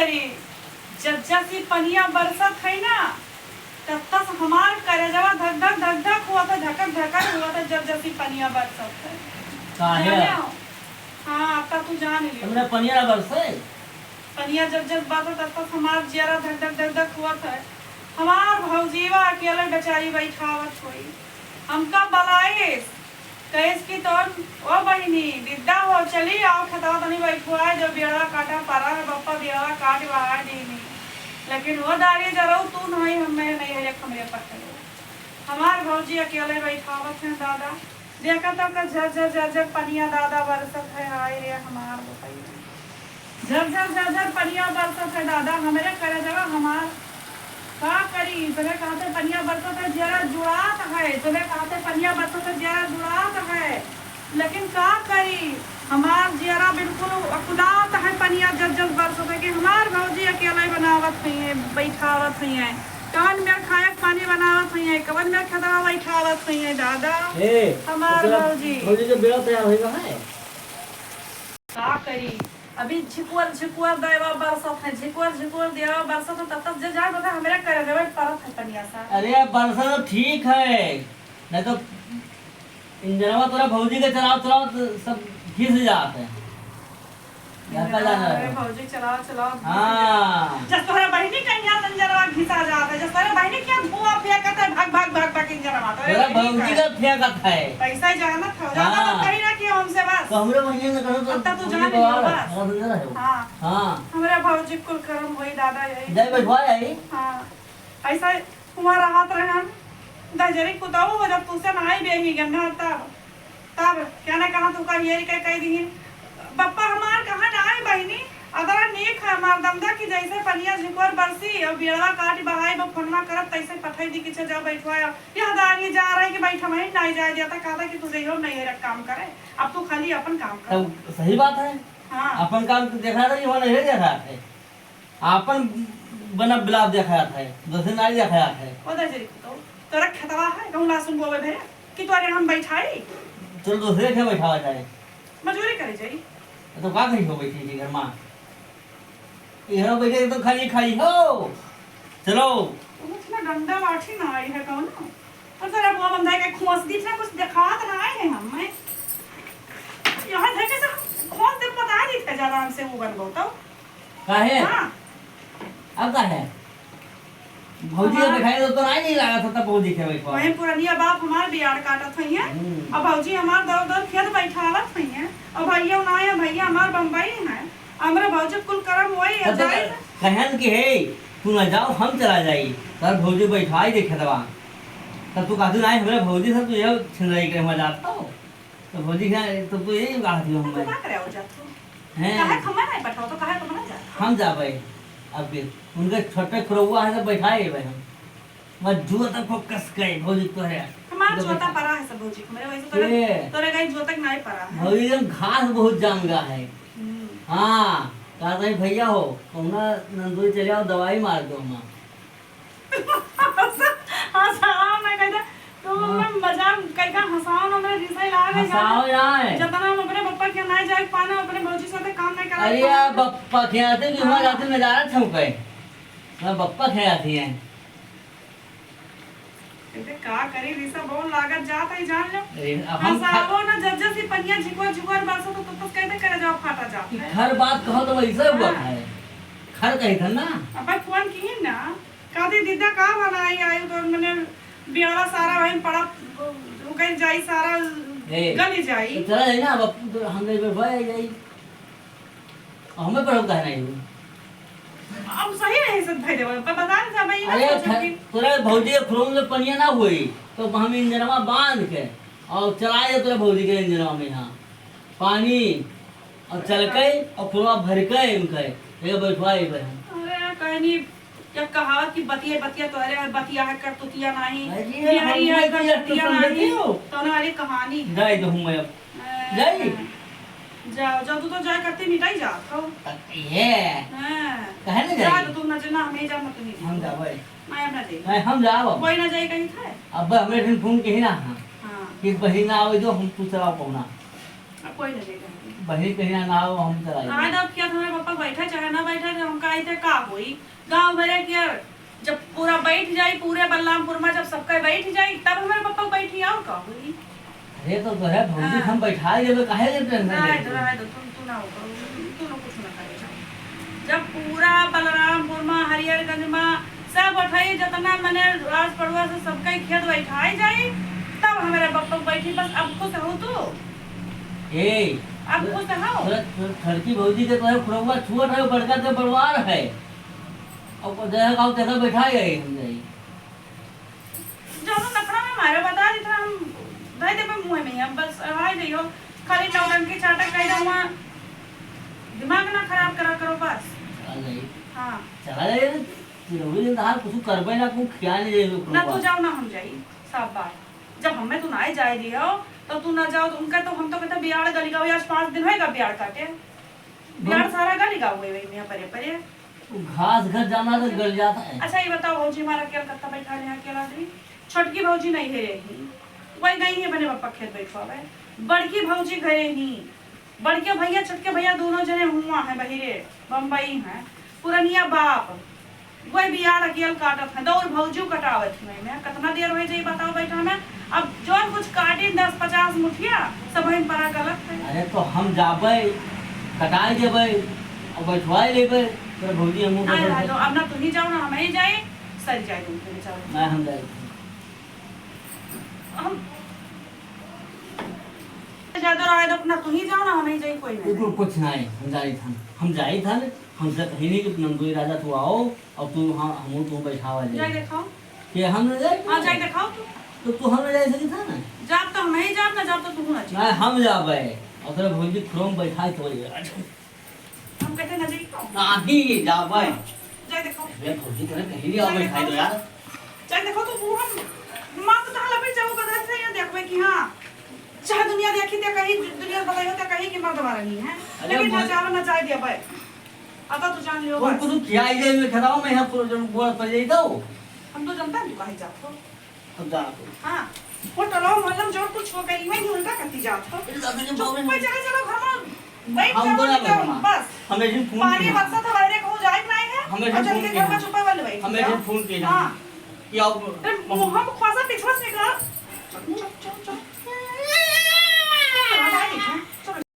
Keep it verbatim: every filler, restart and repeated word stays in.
अरे, जब जब से पनिया बरसत है ना, तब तक हमार करेजवा धक धक धक धक हुआ था, धकक धकक हुआ था, जब जब से पनिया बरसत है। काहे? जाने हो? हाँ, अब तक तू जान लियो। हमरा पनिया ना बरसे? पनिया जब जब बरसत, तब तक हमार जियरा धक धक धक धक हुआ था। हमार भौजीवा अकेले बेचारी बैठावत होई, हमका बलाइस। कहिस कि तोन, "ओ बहिनी, दिद्दा हो, चली आओ खेतवा तनी बैठुआए, जो बियड़वा काटा परा है, बप्पा बियड़वा काट बहाए दीनी।" लेकिन वो दारी जरऊ तू नहीं, हमें नहीं है, एक हमरे पकड़ो। हमार भौजी अकेले बैठावत हैं दादा, देखा तो का झर झर झर झर पनिया दादा बरसत है, हाय रे हमार बताइए। झर झर झर झर पनिया बरसत है दादा, हमरे करेजवा हमार का करी? जने कहते पनिया बरसत है, जियरा जुड़ात है, जने कहते पनिया बरसत है, जियरा जुड़ात है, लेकिन का करी? हमार जियरा बिल्कुल अकुलात है, पनिया जब जब बरसत है कि हमार भौजी अकेले बनावत हुई है, बैठावत हुई है, कवन मेर खाए के पानी बनावत हुई है, कवन मेर खेतवा बैठावत हुई है दादा। ए, हमार ओकरा भौजी। भौजी के बेड़ा तैयार होइगा है। का करी? अभी झिकुअर झिकुअर देवा बरसत है, झिकुअर झिकुअर देवा बरसत है, तब तक जे जाए बता हमरे करे देवे परत है पनिया सा। अरे बरसत तो ठीक है, नहीं तो इंजनवा तोरा भौजी के चलाओ चलाओ तो सब घिस जात है। घर का जाना अरे है। भौजी चलाओ चलाओ घिस जात। हाँ। जस तोहरे बहिनी के यहाँ इंजनवा घिसा जात है, जस तोहरे बहिनी के यहाँ धुआं फेंकत है, भग भग भग भग इंजनवा, तोहरे तोरा बहिनी भौजी का। का फेंकत है। पैसा ही जानत हो, ज्यादा हाँ। तो कही ना कि हमसे बस। तो हमरे बहिनी ने कहो तो अब तक तू हमरे जान लियो बवाल है, बस। हमरे बहिनी रहे हो। हाँ। हाँ। हमरे भौजी कुल करम होई दादा यही। जाए बैठवा आई। हाँ। ऐसा हुआँ रहत रहन, दहजरी कुतऊ हो जब तुसे नाई बेही गन्ना तब, तब क्या ना कहा तू का हेरी के कह दिहिन, "बप्पा हमार कहाँ नाई बहिनी, अदरा नीक है हमार दमदा कि जैसे पनिया झिकोर बरसी और बियड़वा काट बहाई वो फोनवा करब तैसे पठाई दी कि छे जाओ बैठवाओ।" यह दानी जा रहे कि बैठा वहीं नाई जाए देता, कहता कि तू जइहो नहीं है काम करे, अब तू खाली अपन काम कर। तब सही बात है। हाँ। अपन काम तो देखा रही हो, नहीं देखा है। आपन बना बिलाप देखा जात है, दूसरे नाई देखा जात है। ओ दहजरी कुतऊ, तोरा खेतवा है, कहूँ लहसुन बोवे भरे, कि तोरे हम बैठाई? चलो दूसरे के बैठावा जाए। मजूरी करे जाई। तो का कही हो बैठी थी घर माँ? ये घर बैठे तो खाली खाई हो। चलो। तुम इतना डंडा लाठी ना आई है कौन? और तोरा बुआ बंधा के खोस दी थे, कुछ दिखात ना आए हैं हम, मैं। यहाँ थे कैसे खोस दे पता नहीं थे ज्यादा हमसे वो बनबो तो। काहे? हाँ। अब काहे? भौजी के हाँ। दिखाई तो, तो नहीं, नहीं लगा था तब भौजी के बैठवा। वही पुरनिया बाप हमार बियाड़ काटत हुई है। हम्म। अब भौजी हमार दौड़ दौड़ खेत बैठावत हुई है। अब भैया ना है, भैया हमार बम्बई है। हमरे भौजी कुल करम वही है, तब तो जाए। कहन की है, तू ना जाओ, हम चला जाई। तब भौजी बैठवाई दे खेतवा। तब तू कहती नहीं, हमरे भौजी से तू यह छिनराई करे, मजा आता हो। तो भौजी के, तो, तो यही बात है तो हम तू का करे आओ जात हो? हैं? काहे खम्मा नहीं बैठाओ, तो काहे खम्मा नहीं जात हो? हम जाबे, अब के, उनके छोटे खुरौआ है, तो बैठाए भाई हम। मत जुआ तक को कस के, भौजी तो है। हमार तो जोता बैठा। परा है सब भौजी, हमरे वैसे तोरे, ए। तोरे कहीं जोतक नहीं परा है। भौजी हम घास बहुत जामगा है। हम्म। हाँ, कहते हैं, "भैया हो, कौना नंदोई चले आओ, दवाई मार दो हमार।" हंसाओ ना कहते, तो हाँ। मैं मजाक करके हंसाओ ना, मेरे रिसाई लाग गई हंसाओ जाए। ना है। जितना हम अपने पप्पा के ना जाए पाना, अपने भौजी साथे काम नहीं करा अरे पाना। यार, पप्पा के आते कि हमारे हाँ। आते नजारा छौंके। मैं पप्पा के आती हैं। कहते, "का करी, रिसा बहुत लागत जात है, जान लो।" अरे, अब हम हंसाओ ना, जब जब से पनिया झिकोर झिकोर बरसत, तो तब तक कहते करे जाओ फाटा जात है। घर बात कहो तो वैसे हुआ हाँ। है। घर कही था ना। अब फोन की ना, कहती, "दीदा, का बनाई? आयु तो मने बियाड़ा सारा वहीं पड़ा, उगल जाई सारा, ए, गल जाई।" तो चला जाई ना, अब तो हम नहीं बैठवा जाई। हमें पढ़ब काहे नहीं हो? अब सही रहे सब भाई देवर, पर बता दे भाई, ना अरे, सोचो ख-, कि तोरा भौजी के खुरौन में पनिया ना होई, तो हम इंजनवा बांध के और चलाए दे तोरा भौजी के इंजनवा में यहाँ। पानी और चलके और खुरवा भर के उनके, ये बैठवाए भाई हम। अरे, कहनी, एक कहावत कि बतिया बतिया तोहरे और बतिया है करतुतिया नाही, अरे, बिहारी हम है बतिया करतुतिया तो नाही, समझती हो। तो ना, अरे, कहानी है। जाए तो हूँ मैं अब। हाँ। जाई? जाओ, जाओ, तू तो जाए करती मिटाई जात हो। ये। हाँ। कहे ना जा जाई? तो तू ना जाना, हमें जाना, तू नहीं हम जाओ। जाबे। मैं अब ना जाई। नहीं, हम जाओ। कोई ना जाई कहीं था? अब हमें फिर फोन कही ना, हाँ। हाँ। कि बहिन ना आवे जो हम तू चलाओ पहुना। अब कोई ना जाई कहीं। बहिन कहीं ना, ना आओ, हम चला हाँ, जाई। जब क्या तुम्हारे पापा बैठा, चाहे ना बैठा, तो हमका आई तो का होई? गाँव भरे के जब पूरा बैठ जाई, पूरे बलरामपुर में जब सबका बैठ जाई, तब हमारे पप्पा बैठी, और का होई? अरे तो तोहरे भौजी हाँ। हम बैठा देबे, काहे ले tension रहे लेबे? तो, रहे दो, तुम, तू ना हो, तू ना कुछ ना करे जाओ। जब पूरा बलरामपुर में, हरिहरगंज में सब उठाई, जितना मने राज पड़वा से सबका खेत बैठाए जाई, तब हमारे पप्पा बैठी। बस अब खुश हो तू? ए, अब खुश हो? तोरा, तोरा छोटकी भौजी के तोहरे खुरौआ छुअत है, बड़का के बड़वार है। अब देखा, अब देखा, बैठा जाई हम जाई। जौन नखरा में मारे बता देत रहा, हम धइ देबे मुँह में, अब बस रहाई दियो, खाली नौटंकी चाटा कह दो वहाँ, दिमाग ना खराब करा करो बस। चला जाई। हाँ। चला जाई, चिरौरी दिन तहार कुछ करबे ना, कुछ खिया नहीं जाई ना, तू जाओ ना हम जाई, साफ बात। जब हमें तू ना जाए दियो, तो तू ना जाओ, तो उनका तो हम तो कहते बियाड़ गली का हुई, आज पाँच दिन होएगा बियाड़ काटे। बियाड़ सारा गली का हुए वही में परे परे। वो घास घर जाना तो गल जाता है। अच्छा, ये बताओ भौजी, हमारा अकेल कत्ता बैठा ले अकेला आदमी? छोटकी भौजी नहीं है रही, वही गई है बने पापा खेत बैठवावे। बड़की भौजी घरे ही, बड़के भैया छोटके भैया दोनों जने हुआ है बहिरे, बम्बई हैं। पुरनिया बाप, वही बियाड़ अकेल काटत है, दौड़ भौजी कटावत है में। कितना देर हो जाई बताओ बैठा में? अब जौन कुछ काटी दस पचास मुठिया, सब वहीं परा गलत है। अरे तो हम जाबे, कटाई देबे, और बैठवाई लेबे, तेरे भौजी हमहू नहीं बैठवाई। रहा तो अब ना तू ही जाओ ना हम ही जाए, सर जाए तुम फिर जाओ। नहीं, हम जाए। हम ज्यादा रहे तो अपना तू ही जाओ ना, हम ही जाए कोई नहीं। कुछ नहीं, हम जाए था, हम जाए था, हमसे कहीं नहीं कि नंदोई राजा तू आओ, अब तू, हाँ, हमहू तू बैठावा जाए। जाए देखाओ। के हम न जाए? हाँ, जाए देखाओ तू। तो तू हम न जाए सकी था ना? जाब तो हम ही जाब ना, जाब तो तू ना जाए। नहीं, हम जाबे। और तेरे भौजी खुरौआ बैठाए तो बोले, अच्छा। हम कहते ना जाई तो। नहीं, जाबे। जाए देखाओ। अरे भौजी तेरे कहीं नहीं आओ बैठाए तो यार। जाए देखाओ तो वो हम माँ तो तहाँ लपट जाओ बदल से यहाँ देखबे कि हाँ। चाहे दुनिया देखी ते कहीं, दुनिया बताई हो ते कहीं कि मर्द हमारा नहीं है। अरे लेकिन ना बोल- जाओ ना जाए दिया भाई। आता तो जान लियो वो बस। कुछ खियाई दे में खराब में यहाँ पर जब गोड़ पर जाई तो। हम तो जनता नहीं काहे जात हो। हम जात हो। हाँ। होटल और मोहल्ला में जो कुछ हो गई, मैं नहीं उनका कती जात हो। अभी तो चुप बाबू पे चले चलो घर में। बैठ हम जाओ, तो ना बैठ जाओ, बैठना। बस। हमें भी फोन पानी किया। बरसा था, बाहर कहूँ जाए नहीं है। हमें और भी चल फोन के किया। घर में चुपे वाले बैठ हमें जाओ। भी फोन किया। हाँ। कि आओ। अरे मुँह में खोसा पिछवा से निकाल।